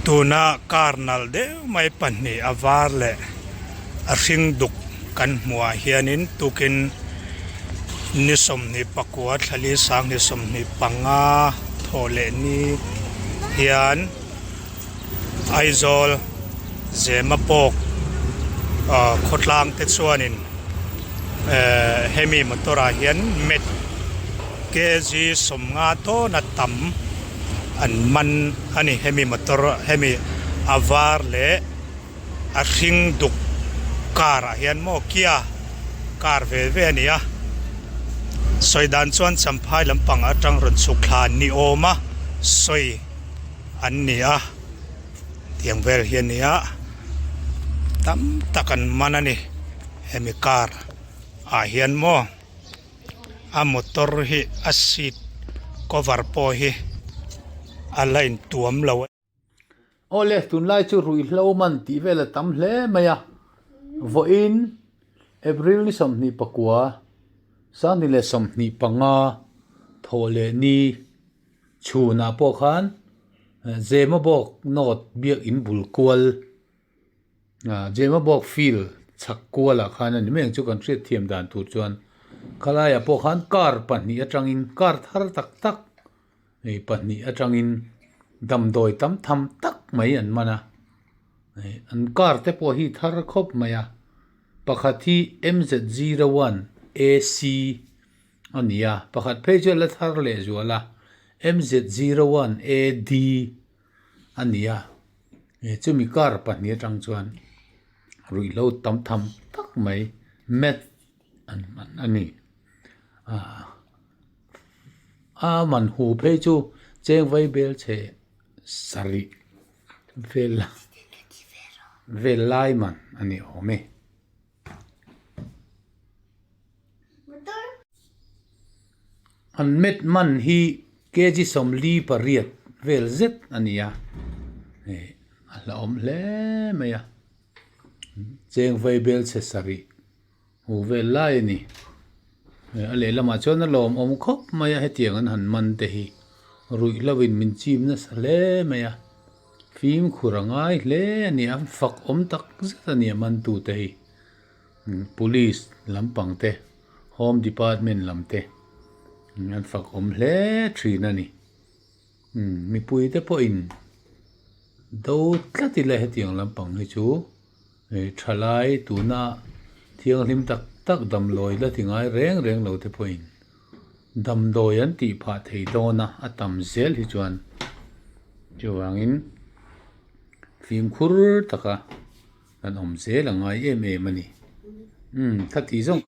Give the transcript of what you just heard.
Tuna car nalh deuh mai pahnih a var leh a hring duk kan hmuh ah hianin tukin ni sawmhnih pakua thlali sanghnih sawmhnih panga thawh leh ni hian Aizawl Zemabawk ah khawtlang te chuanin ehh hemi motor ah hian mat kg sawmnga dawn a tam an man a ni hemi motor hemi a var leh a hring duk car ah hian maw kia car ve ve a ni a sawi dan chuan champhai lampang atang rawn chhuk thla ni awm a sawi an ni a tiang vel hi a ni a tam tak an man a ni hemi car ah hian maw. A motor hi a seat cover pawh hi a la intuam lo. Awle tunlai chu ruihhlo man tih vel a tam hle mai a, vawiin April ni 29, Sanghnih leh 25 thawh leh ni chhunah pawh khan Zemabawk North biakin bul kual Jemabawk field chhak kualah khan a ni mai ang chu kan hriat thiam dan tur chuan khalaiah pawh khan car pahnih atangin car thar tak tak hei pahnih atangin damdawi tam tham tak mai an man a hei an car te pawh hi thar khawp mai a pakhat hi M Z zero one A C a ni a pakhat phei chu a la thar leh zual a M Z zero one A D. a ni a chumi car pahnih atang chuan ruihhlo tam tham tak mai mat an man a ni ah a man hu phei chu cheng vai bel chhe sarih vel vel lai man a ni awm e. An met man hi kg 48 vel zet a ni a, hei a hlauhawm hle mai a, cheng vai bel chhe sarih hu vel lai a ni. A lehlamah chuan a lawmawm khawp mai a hetiang an han man te hi ruihhlo in min chim nasa hle mai a, fimkhur a ngai hle a ni a, fak awm tak zet a ni a man tute hi police lampang te home department lam te an fak awm hle thin a ni mipui te pawhin do tlat ila hetiang lampang hi chu. Hei thalai tuna thianghlim tak tak damdawi la ti ngai reng reng lo te pawhin damdawi an tih phah thei dawn a, a tam zel hi chuan chuvangin fimkhur taka kan awm zel a ngai em em a ni. Umm kha tih zawng.